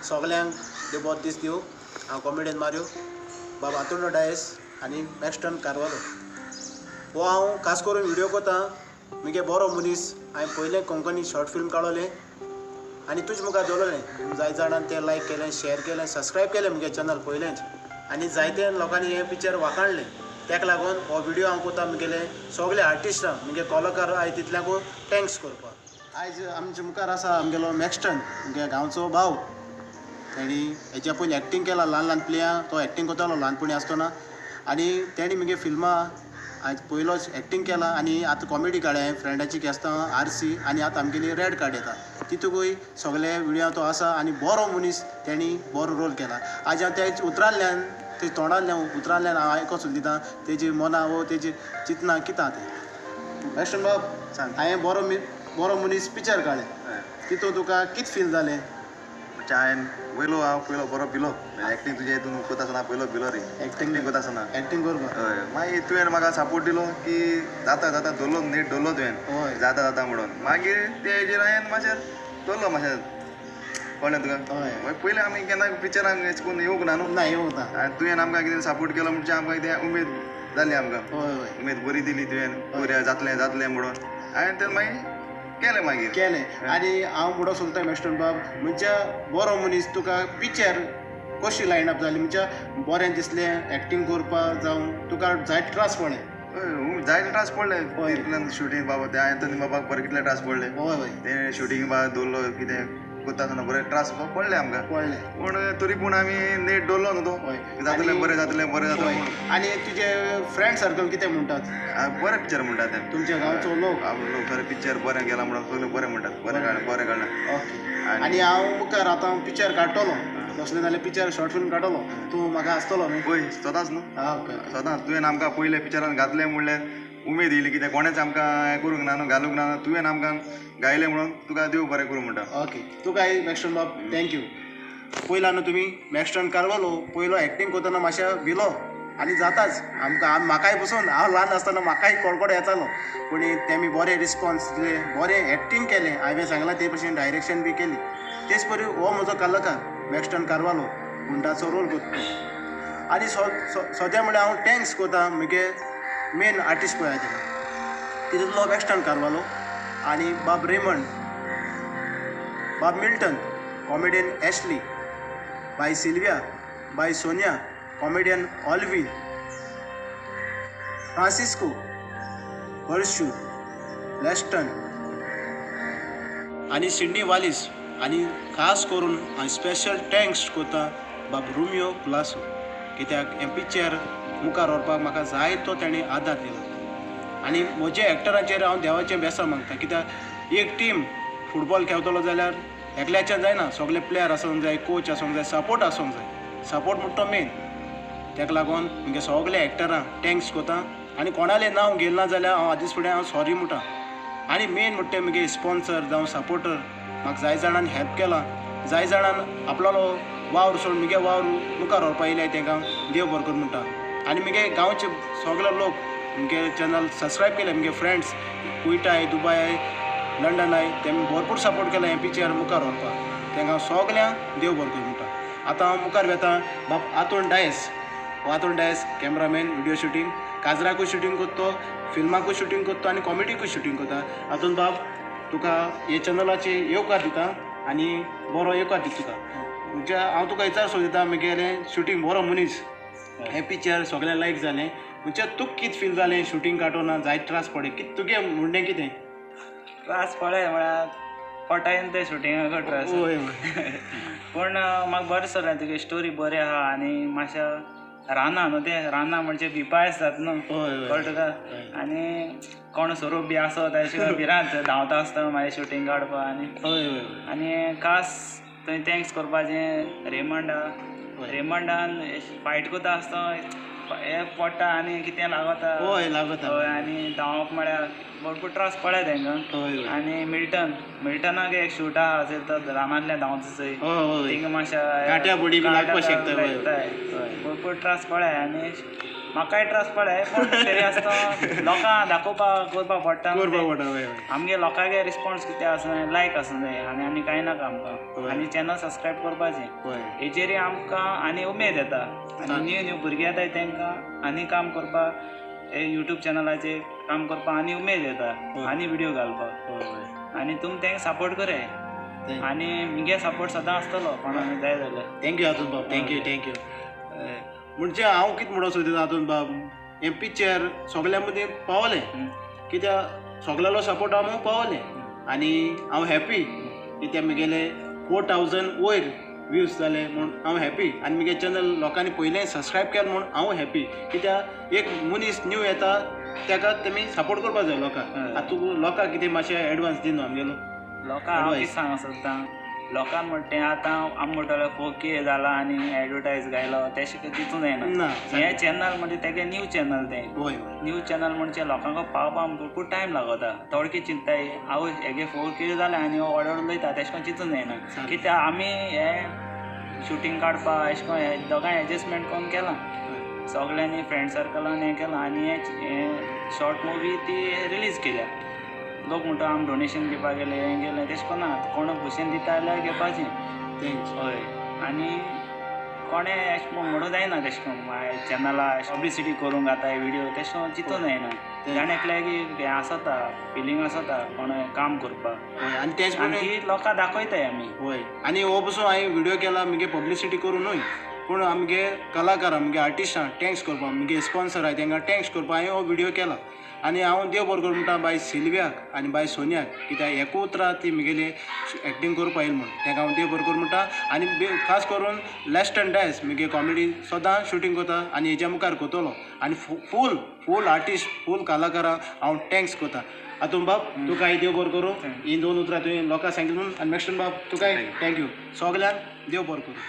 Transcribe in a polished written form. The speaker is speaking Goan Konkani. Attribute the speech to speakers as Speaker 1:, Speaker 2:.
Speaker 1: सगल्यांक देव बरो दीस दिवं. हांव कॉमेडियन मारियो बाब आंतोनियो डायस आनी मॅक्स्टन कार्वालो. हो हांव खास करून व्हिडियो करता. मुगे बरो मनीस. हांवें पयलें कोंकणी शॉर्ट फिल्म काडलें आनी तुजे मुखार दवरलें. जायते जाणान तें लायक केलें, शेअर केलें, सबस्क्रायब केलें मुगे चॅनल पयलेंच आनी जायते लोकांनी हें पिक्चर वाखाणलें. ताका लागून हो व्हिडियो हांव करता मुगेले सगळे आर्टिस्टांक, मुगे कलाकार आहाय तितल्यांकूय thanks करपाक. आयज आमच्या मुखार आसा आमगेलो मॅक्स्टन, मुगे गांवचो भाव. तेणी हेच्या पयलीं एक्टींग केला ल्हान ल्हान प्लेयां. तो एक्टींग करतालो ल्हानपणी आसतना आनी तेणी मुगे फिल्मां आयज पयलोच एक्टींग केला आनी आतां कॉमेडी काडल्या हांवें फ्रेंडाची केस्तांव आरसी आनी आतां आमगेली रेड कार्ड येता तितूकूय सगळे व्हिडियो तो आसा आनी बरो मनीस, तेणी बरो रोल केला. आज हांव तेज उतरांतल्यान, तेज तोंडांतल्यान उतरांतल्यान हांव आयको सुद्दां दिता तेजी मनां वो तेजी चिंतनां कितें तें. मॅक्स्टन बाब, हांवें बरो मनीस पिक्चर काडलें, तितून तुका कितें फील जालें?
Speaker 2: हांवें पयलो हांव पयलो बरो भिलो एक्टींग तुजे हितून करता आसतना पयलो भिलो रे एक्टींग करता आसतना
Speaker 1: एक्टींग करपाक.
Speaker 2: हय, मागीर तुवें म्हाका सपोर्ट दिलो की जाता जाता धरलो, नेट धरलो तुवें, जाता जाता म्हणून. मागीर ते हेजेर हांवें मातशें धरलो मातशें, कळ्ळें तुका? मागीर पयलीं आमी केन्ना पिक्चरांक अशें करून येवंक ना न्हू.
Speaker 1: ना येवंक ना.
Speaker 2: आनी तुवें आमकां कितें सपोर्ट केलो म्हणजे आमकां कितें उमेद जाली आमकां. उमेद बरी दिली तुवें, बरें जातलें जातलें म्हणून. हांवें तें मागीर केलें मागीर
Speaker 1: केलें. आनी हांव म्हणूंक सोदता मॅक्स्टन बाब, म्हणजे बरो मनीस तुका पिक्चर कशी लायन अप जाली? म्हणजे बरें दिसलें एक्टींग करपाक जावं तुका जायते त्रास पडले?
Speaker 2: हय, जायते त्रास पडले तितल्यान शुटींग बाबा. ते आंतोनी बाबाक बरें कितले त्रास पडले.
Speaker 1: हय,
Speaker 2: ते शुटींग बा दवरलो कितें करता आसतना बरें त्रास पडले आमकां
Speaker 1: पडले.
Speaker 2: पूण तरी पूण आमी नेट दवरलो न्हू तो, जातलें बरें जातलें बरें जातलें.
Speaker 1: आनी तुजे फ्रेंड सर्कल कितें म्हणटात?
Speaker 2: बरें पिक्चर म्हणटात ते
Speaker 1: तुमच्या गांवचो लोक.
Speaker 2: लोक खरें पिक्चर बरें गेलां म्हणून सगळें बरें म्हणटात, बरें काडलें बरें काडलें.
Speaker 1: ओके. आनी हांव मुखार आतां पिक्चर काडटलो, तसलें जाल्यार पिक्चर शॉर्ट फिल्म काडटलो, तूं म्हाका आसतलो न्हू?
Speaker 2: पळय सदांच न्हू, सदांच तुवें आमकां पयले पिक्चरान घातलें म्हणल्यार उमेद येयली कित्याक कोणेच आमकां हें करूंक ना न्हू, घालूंक ना, तुवें आमकां गायलें म्हणून तुका देव बरें करूं म्हणटा.
Speaker 1: ओके, तुकाय मॅक्स्टन बाब thank you. पयला न्हू तुमी मॅक्स्टन कार्वालो पयलो एक्टींग करतना मातशें भिलो आनी जाताच आमकां, म्हाकाय पसून हांव ल्हान आसतना म्हाकाय कडकडो येतालो, पूण तेमी बरें रिस्पोन्स दिलें, बरें एक्टींग केलें. हांवें सांगलां ते भशेन डायरेक्शन बी केली. तेच परी हो म्हजो कलाकार मॅक्स्टन कार्वालो गुंडाचो रोल करता. आनी सद्या म्हणल्यार हांव thanks करता मुगे मेन आर्टिस्ट पळय तेका, तितूंतलो मॅक्स्टन कार्वालो आनी बाब रेमंड, बाब मिल्टन, कॉमेडियन एशली, बाय सिल्विया, बाय सोनिया, कॉमेडियन ऑलवीन, फ्रांसिस्को, हर्शू, लेस्टन आनी सिडनी वालीस. आनी खास करून हांव स्पेशल thanks करता बाब रोमियो कुलासो, कित्याक हें पिक्चर मुखार व्हरपाक म्हाका जाय तो तेणें आदार दिला. आनी म्हज्या एक्टरांचेर हांव देवाचें बेसांव मागता, कित्याक एक टीम फुटबॉल खेळटलो जाल्यार एकल्याच्यान जायना, सगळे प्लेयर आसूंक जाय, कोच आसूंक जाय, सपोर्ट आसूंक जाय. सपोर्ट म्हणटा तो मेन. ताका लागून मुगे सगळे एक्टरांक thanks करता आनी कोणालें नांव घेयलें ना जाल्यार हांव आदींच फुडें हांव सॉरी म्हणटा. आनी मेन म्हणटा तें मुगे स्पॉन्सर जावं सपोर्टर, म्हाका जाय जाणान हेल्प केला, जाय जाणान आपणालो वावर सोडून मुगे वावर मुखार व्हरपा येयल्या, तेंकां देव बरो करूं म्हणटा. आनी मुगे गांवचे सगळे लोक मुगे चॅनल सबस्क्रायब केले, मुगे फ्रेंड्स कुयटाय, दुबाय, लंडनाय, तेमी भरपूर सपोर्ट केला हें पिक्चर मुखार व्हरपाक. तेंकां सगल्यांक देव बरो करूं म्हणटा. आतां हांव मुखार वेता बाब आंतोन डायस. हो Anton Dias cameraman, video shooting, काजराकूय शुटींग करता, फिल्माकूय शुटींग करता आनी कॉमेडीकूय शुटींग करता. आंतोन बाब तुका हे चॅनलाचेर येवकार दिता आनी बरो येवकार दिता तुका. म्हणजे हांव तुका विचार सोदिता, मुगेलें शुटींग बरो मनीस हें पिक्चर सगळें लायक जालें, म्हणजे तुका कितें फील जालें शुटींग काडटना? जायते त्रास पडले, कितें तुगे म्हणणें कितें?
Speaker 3: त्रास पडले म्हळ्यार पटायन ते शुटिंगाक त्रास, पूण म्हाका बरें दिसलें तुगे स्टोरी बरी आहा आनी मातशें रानां न्हू तें, रानां म्हणजे भिवपाक जाता न्हू, कळ्ळें तुका? आनी कोण सोरोप बी आसत अशें भिरांत धांवता आसतना मागीर शुटींग काडपाक. आनी आनी खास थंय thanks करपाचें रेमंडा, रेमंडान फायट करता आसतना हे पडटा आनी कितें लागता,
Speaker 1: हय लागता,
Speaker 3: हय. आनी धांवप म्हळ्यार भरपूर त्रास पडले तेंकां. आनी मिल्टन, मिल्टनाक एक शूट आहा तो रानांतल्यान धांवता चोय, थिंगा मातशें
Speaker 1: काट्या बुडी बी लागपाक शकता,
Speaker 3: भरपूर त्रास पडले. आनी म्हाकाय ट्रस्ट पडले पूण तरी आसता लोकांक दाखोवपाक करपाक पडटा. आमगे लोकांगे रिस्पॉन्स कितें आसूं जाय, लायक आसूं जाय आनी आनी कांय नाका आमकां. आनी चॅनल सबस्क्रायब करपाचें, हेजेरय आमकां आनी उमेद येता आनी न्यू न्यू भुरगे येताय तांकां आनी काम करपाक, यूट्यूब चॅनलाचेर काम करपाक आनी उमेद येता आनी व्हिडियो घालपाक. आनी तुमी तांकां सपोर्ट कराय आनी मुगे सपोर्ट सदां आसतलो कोणाक जाय जाल्यार.
Speaker 1: Thank you आतून बाब, thank you thank you. म्हणजे हांव कितें म्हणूंक सोदता आतून बाब, हें पिक्चर सगळ्यां मदीं पावलें कित्याक सगळ्यांलो सपोर्ट हांव पावलें आनी हांव हॅपी कित्याक म्हगेले 4000 वयर व्यूज जाले म्हूण हांव हॅपी. आनी म्हगे चॅनल लोकांनी पयलें सबस्क्रायब केलें म्हूण हांव हॅपी कित्याक एक मनीस न्यू येता ताका तेमी सपोर्ट करपाक जाय लोकांक. आतां तूं लोकांक कितें मातशें एडवान्स दिना आमगेलो
Speaker 3: लोकांक हांव कितें सांगूंक सोदता, लोकांक म्हणटा तें आतां आमी म्हणटले 4K जाला आनी एडवर्टायज घायलो तेशें तितून जायना. हें चॅनल म्हणजे तेगे न्यू चॅनल तें, न्यू चॅनल म्हणजे लोकांक पावपाक भरपूर टायम लागता. थोडे चिंताय हांव हेगे 4K जालें आनी हो व्हड व्हड उलयता तेशें करून चिंतून जायना कित्याक आमी हें शुटींग काडपाक अशें करून हें दोगांय एडजस्टमेंट करून केलां सगळ्यांनी फ्रेंड सर्कलान हें केलां आनी हें शॉर्ट मुवी ती रिलीज केल्या. लोक म्हणटा आमी डोनेशन दिवपाक गेले हें गेलें तेशें करून ना, कोण भशेन दिता जाल्यार घेवपाचें. हय आनी कोणें अशें म्हणूं जायना तेशें करून चॅनला पब्लिसिटी करूंक घाताय व्हिडियो तेशें करून चिंतूंक जायना. जाण एकल्याक हें आसता फिलींग आसता कोण काम करपाक
Speaker 1: आनी तेच
Speaker 3: ती लोकांक दाखयताय आमी.
Speaker 1: हय आनी हो पसून हांवें व्हिडियो केला मुगे पब्लिसिटी करूं न्हय, पूण आमगे कलाकार आमगे आर्टिस्टांक thanks करपाक, मुगे स्पॉन्सर आहाय तांकां thanks करपाक हांवें हो व्हिडियो केला. आनी हांव देव बरो करूं म्हणटा बाय सिल्व्याक आनी बाय सोनियाक कित्याक एकूच उतरां ती म्हगेली एक्टींग करपाक येयली म्हूण तांकां हांव देव बरो करूं म्हणटा. आनी खास करून लेस्टन डायस म्हगे कॉमेडी सदां शुटींग करता आनी हेज्या मुखार करतलो आनी फूल फूल आर्टिस्ट फूल कलाकारांक हांव thanks करता. आतून बाब तुकाय देव बरो करूं, ही दोन उतरां तुवें लोकांक सांगिल्ली म्हणून. आनी मॅक्स्टन बाब तुकाय thank you. सगल्यांक देव बरो करूं.